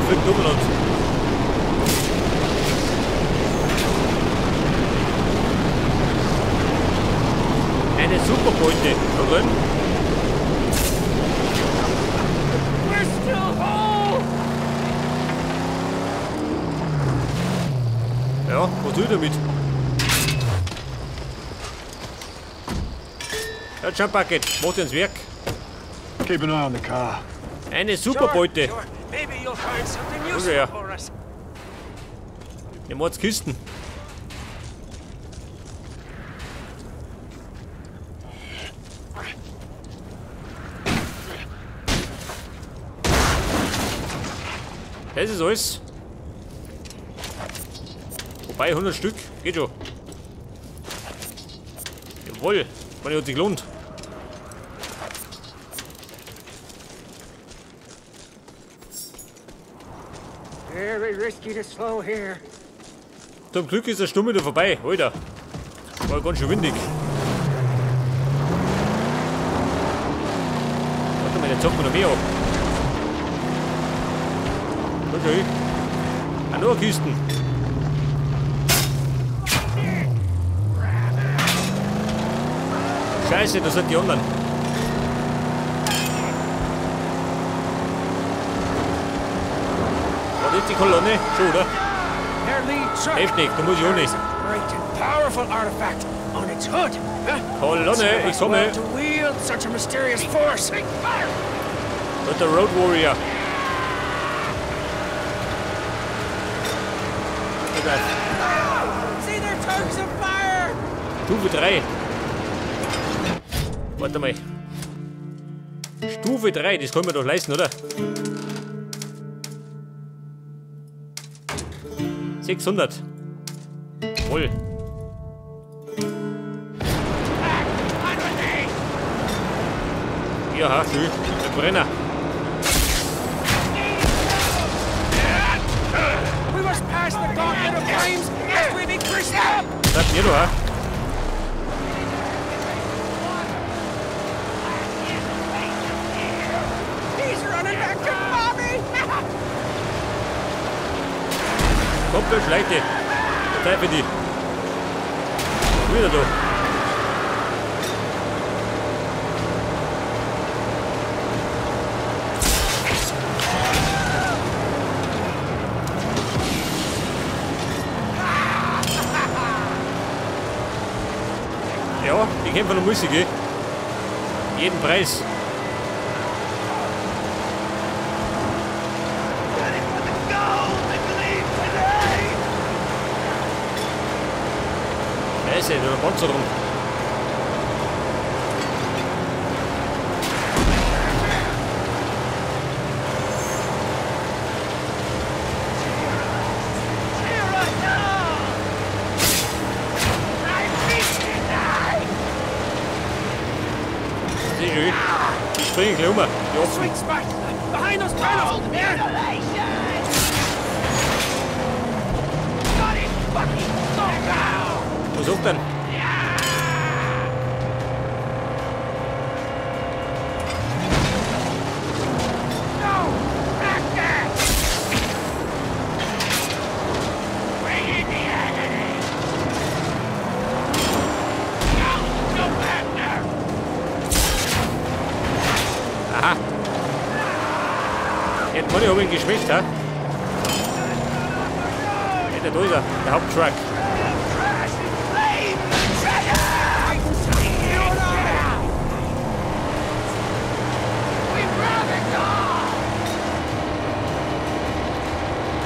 fliegt umeinander. Eine super Beute. Schau drin. Ja, was tue ich damit? Ja, Jump Bucket, macht ins Werk. Keep an eye on the car. Eine super Beute. Okay, ja. Die Mordskisten. Das ist alles. Wobei 100 Stück, geht schon. Jawohl, man hat sich gelohnt. Zum Glück ist der Sturm wieder vorbei, Alter. War ganz schön windig. Warte mal, der zockt mir noch mehr ab. Okay. Ah, noch Kisten. Scheiße, das sind die anderen. War das die Kolonne? Schon, oder? Heftig, da muss ich auch nicht. Kolonne, ich komme. Und der Road Warrior. Stufe 3. Warte mal. Stufe 3, das können wir doch leisten, oder? 600. Voll. Ja, schön. Der Brenner. Seid ihr da? Kommt der Schleiche. Zeit für die. Wieder da. Ja, die kämpfen noch müßig, gell? Jeden Preis. Scheiße, da ist ein Panzer rum. Die springen gleich um. Die offen. Was sagt denn? Aha. Jetzt kann ich hab ihn geschwächt, ha? Ja, da ist er, der Haupttruck.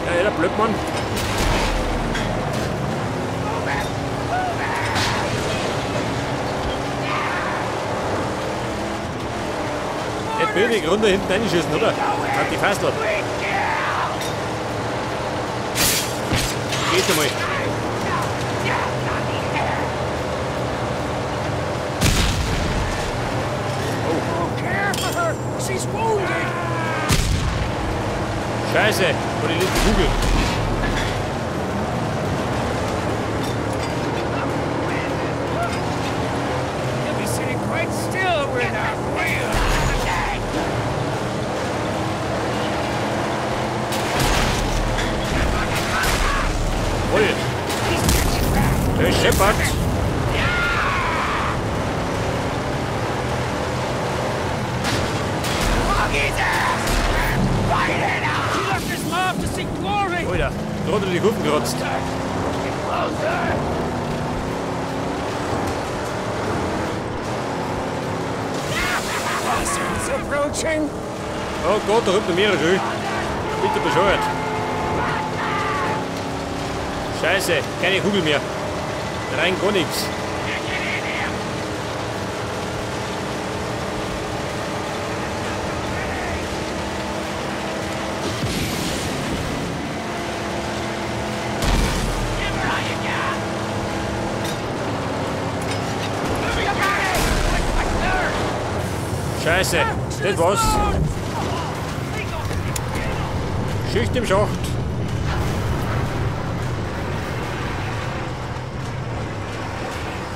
Ja, der Blödmann. Jetzt will ich runter hinten reinschießen, oder? Hat die Fassel. Geht einmal. Oh. Scheiße, wo die letzte Kugel. Scheppert. Alter, da hat er die Kurven gerotzt. Oh Gott, da rückt noch mehrere schön. Bitte bescheuert. Scheiße, keine Kugel mehr. Rein gar nichts. Scheiße, das war's. Schicht im Schacht.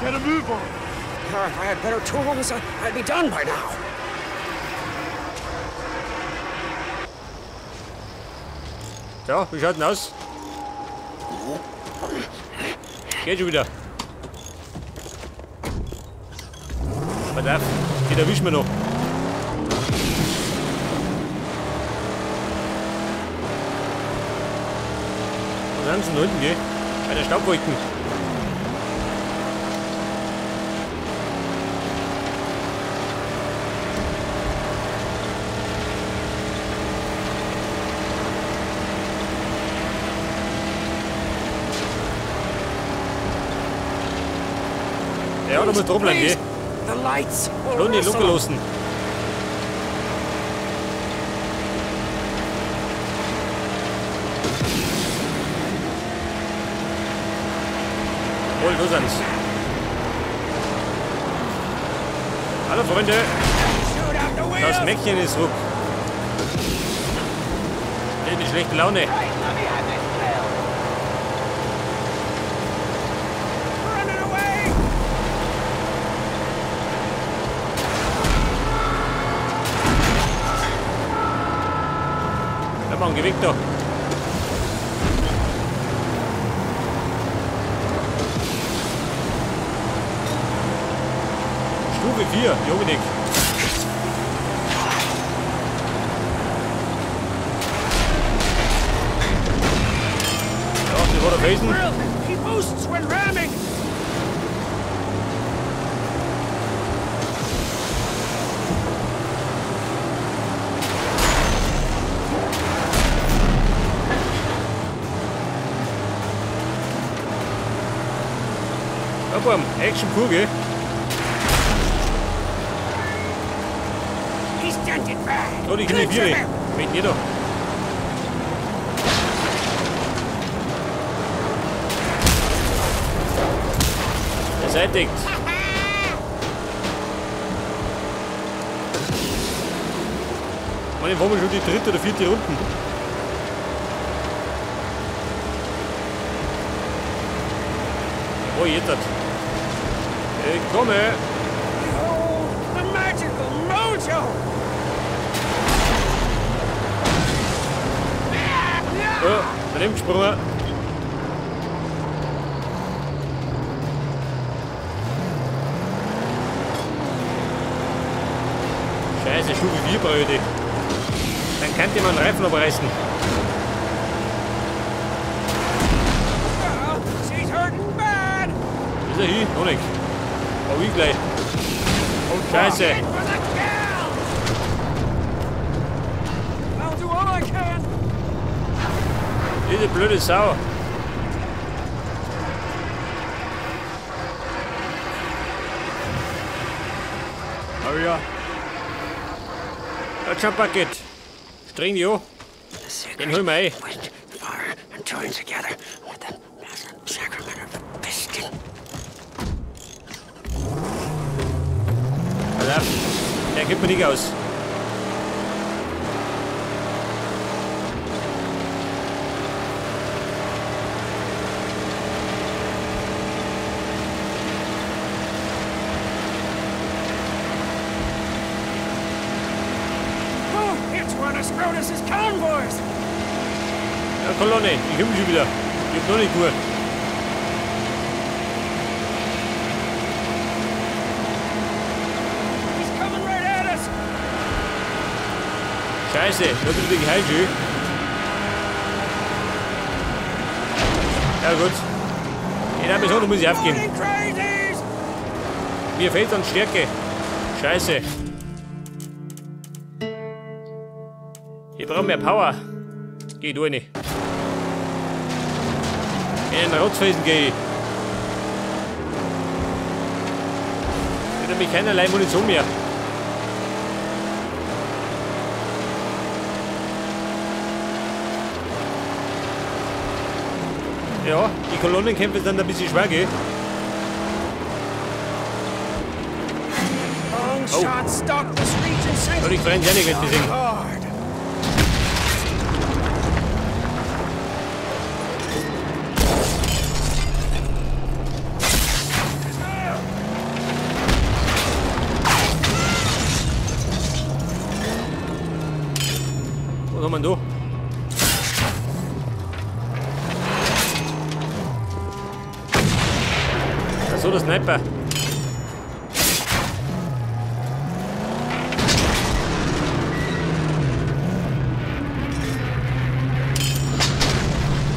Get a move on. If I had better tools, I'd be done by now. Ja, wie schaut denn aus? Geht schon wieder. Pass auf, den erwischen wir noch. Wo sind sie denn da hinten, gell? Bei der Staubwolken. Ja, da muss drauf bleiben, gell? Lass nicht locker lassen. Hol, los ans. Hallo Freunde. Das Mädchen ist ruck. Der hat eine schlechte Laune. Geh weg da. Stufe 4, Jominik. Ja, das war der Felsen. Action pur, gell? Oh, die kriegen die Viere. Mit jeder. Beseitigt. Mann, wollen wir schon die dritte oder vierte Runden. Jawohl, jetzt. Ich komme! Behold, the magical mojo! Oh, daneben gesprungen. Scheiße, Stufe 4 brauche ich. Dann könnte man einen Reifen abreißen. Ist er hin? Noch nicht. Oh, ich gleich. Oh, Scheiße. Diese blöde Sau. Hurry up. Das Jump-Paket. Streng dich an. Den holen wir ein. Der gibt mir nicht aus. Oh, it's one of Scrotus's convoys. Ja, Kolonne, ich komme schon wieder. Ich hab noch nicht gut. Scheiße, da hab ich wieder geheilt, schön. Ja gut. In der Episode muss ich aufgeben. Mir fehlt an Stärke. Scheiße. Ich brauche mehr Power. Geh du nicht. In den Rotzfelsen gehe ich. Ich habe nämlich keinerlei Munition mehr. Ja, die Kolonnenkämpfe sind ein bisschen schwer, gell? Oh. Ich freue mich nicht, wenn die singen. Was haben wir denn da? So, der Sniper.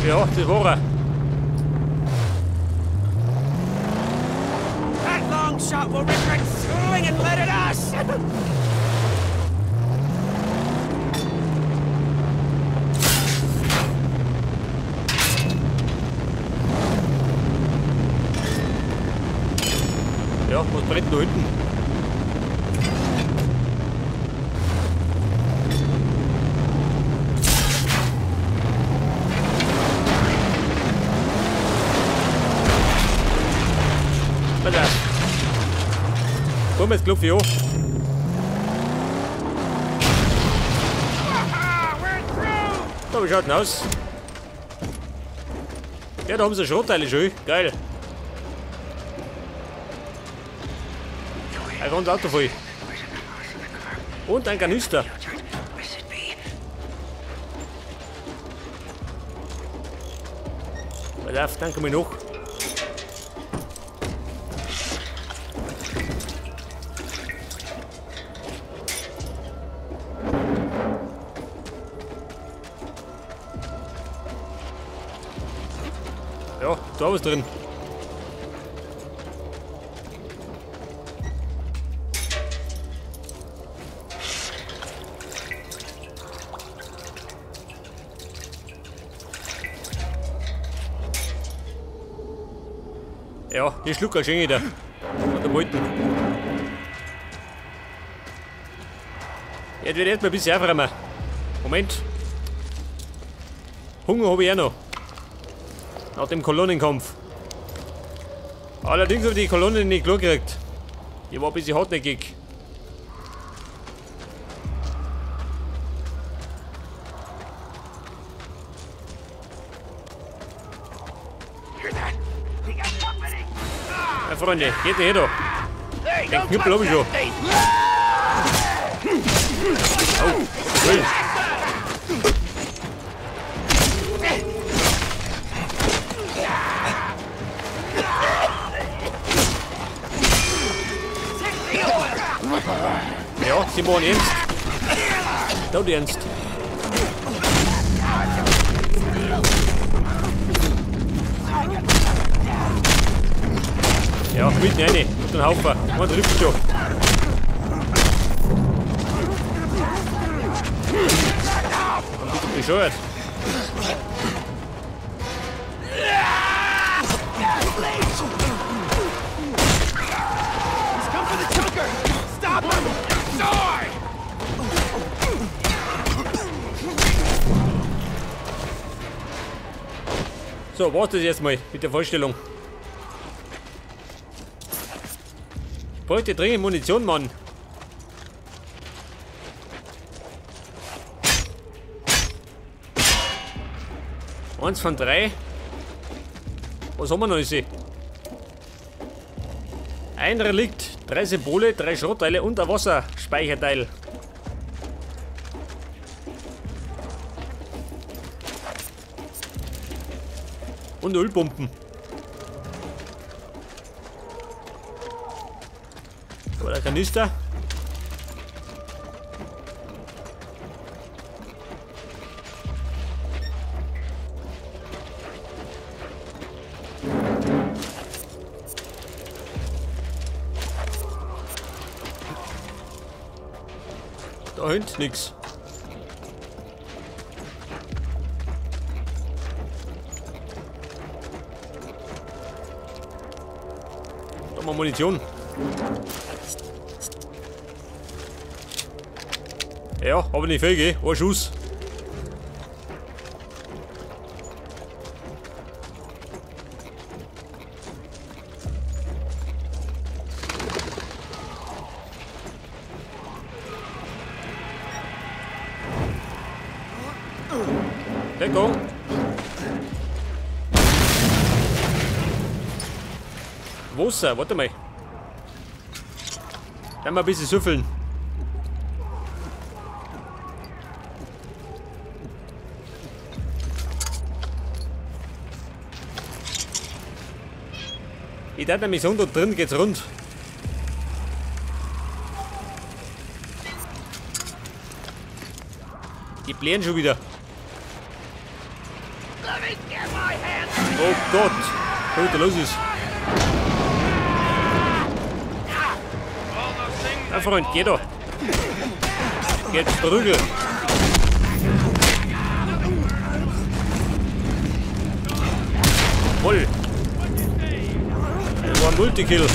Ja, das war er. That long shot will regret slinging lead at us. Ja, was brennt da hinten? Pass auf. Komm, jetzt klopf ich an. Da, wie schaut denn aus? Ja, da haben sie Schrotteile schon. Geil. Ein ganzes Auto voll. Und ein Kanister. Pass auf, danke mir noch. Ja, da was drin. Ja, die Schlucker schenke ich da. Von der Molten. Jetzt wird erstmal ein bisschen aufräumen. Moment. Hunger habe ich auch noch. Nach dem Kolonnenkampf. Allerdings habe ich die Kolonne nicht klar gekriegt. Die war ein bisschen hartnäckig. Ja, Freunde, geht her da. Den Knüppel hab ich schon. Oh, schön. Ja, sie machen ernst. Tot ernst. Ja, mitten rein. Und den Haufen. Man trifft schon. Ein bisschen bescheuert. So, war's das jetzt mal mit der Vorstellung. Ich bräuchte dringend Munition, Mann. Eins von drei. Was haben wir noch? Ein Relikt, 3 Symbole, 3 Schrottteile und ein Wasserspeicherteil. Und Ölpumpen. Da war der Kanister. Da hinten nix. Da haben wir Munition. Ja, aber nicht viel, gell? Ein Schuss. Deckung. Wasser, warte mal. Dann mal ein bisschen süffeln. Ich darf nämlich sagen, da drin geht's rund. Die blären schon wieder. Oh Gott, was da los ist. Na Freund, geh doch. Jetzt Prügel. Voll. Das war ein Multikill.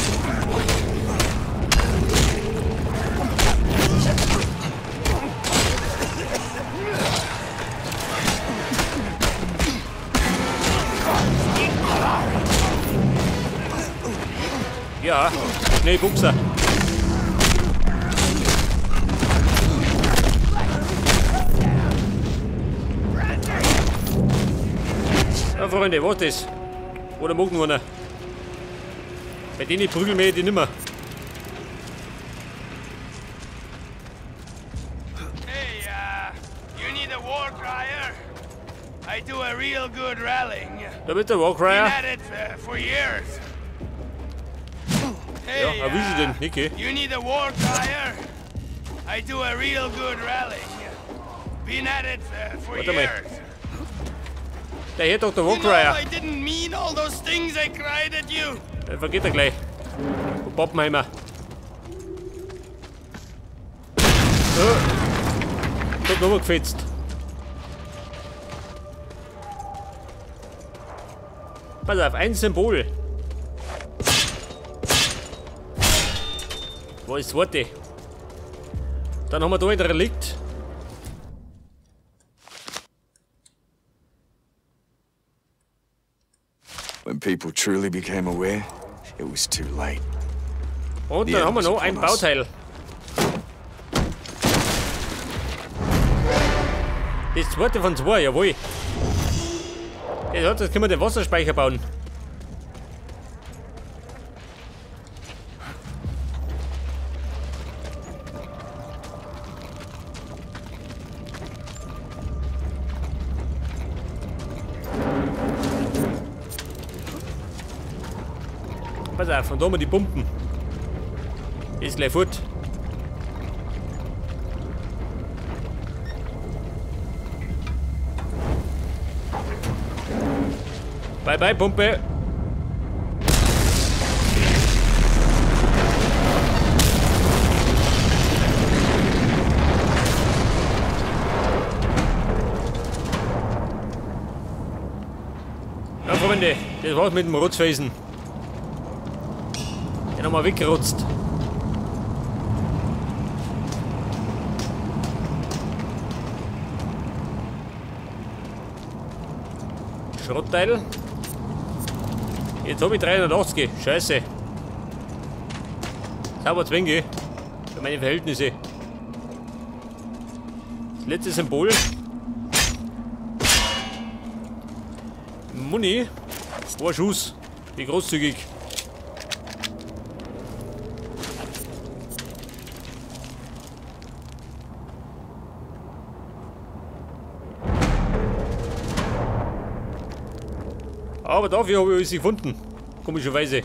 Ja, schnell Buchser. Ja, Freunde, was ist das? Oder mag noch einer? Bei denen prügeln wir die nimmer. Hey, you need a war crier? I do a real good rallying. Da wird der War Crier. Been at it for years. Hey, ja, erwische den, Niki. You need a war crier? I do a real good rallying. Been at it for Warte mal. years. Der hier doch der War You know, Crier. I didn't mean all those things I cried at you. Der vergeht er gleich. Und Pappenheimer. So. Ich hab nochmal gefetzt. Pass auf, ein Symbol. Wo ist das zweite? Dann haben wir da ein Relikt. When people truly became aware, it was too late. Und dann haben wir noch ein Bauteil. Das zweite von zwei, jawohl. Das hat, das können wir den Wasserspeicher bauen. Pass auf, und da haben wir die Pumpen. Ist gleich fort. Bye bye, Pumpe. Ja, Freunde, das war's mit dem Rotzfelsen. Der nochmal weggerotzt. Schrottteil. Jetzt habe ich 380. Scheiße. Sauber Zwänge. Für meine Verhältnisse. Das letzte Symbol. Muni. Ein Schuss. Wie großzügig. Aber dafür habe ich alles gefunden. Komischerweise.